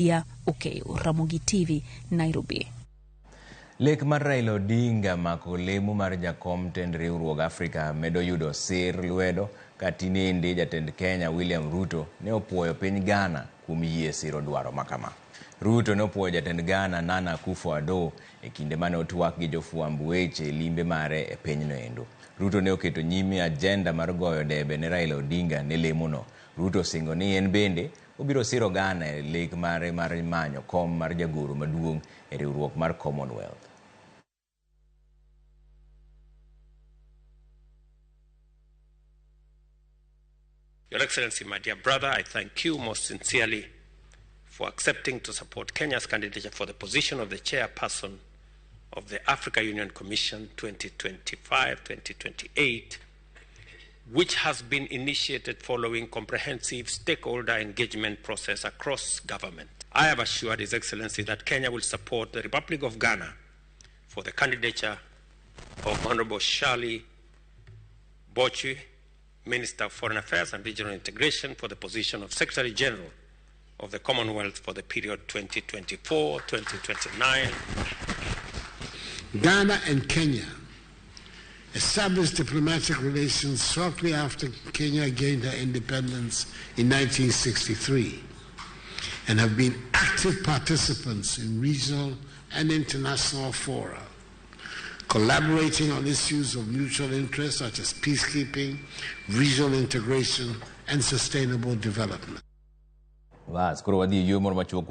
Ya Okeyo, Ramogi TV, Nairobi. Lek mar Raila Odinga mako lemo mar jakom tend riwruog Afrika medo yudo sir lwedo ka tinende jatend Kenya William Ruto ne opuoyo piny Ghana kuom yie siro dwaro makama. Ruto ne opuoyo jatend Ghana Nana Akufo-Addo e kinde mane otwak gi jofwamb weche e limbe mare e pinyno endo. Ruto ne oketo nyime ajenda mar goyo debe ne Raila Odinga ne lemono. Ruto osingo ni en bende obiro siro Ghana e lek mare mar manyo kom mar jagoro maduong' e riwruok mar Commonwealth. Your Excellency, my dear brother, I thank you most sincerely for accepting to support Kenya's candidature for the position of the chairperson of the Africa Union Commission 2025-2028, which has been initiated following comprehensive stakeholder engagement process across government. I have assured His Excellency that Kenya will support the Republic of Ghana for the candidature of Honorable Shirley Botchwey, Minister of Foreign Affairs and Regional Integration, for the position of Secretary General of the Commonwealth for the period 2024-2029. Ghana and Kenya established diplomatic relations shortly after Kenya gained her independence in 1963 and have been active participants in regional and international fora, collaborating on issues of mutual interest such as peacekeeping, regional integration, and sustainable development. Bas, koro wadhi e yo moro machuok.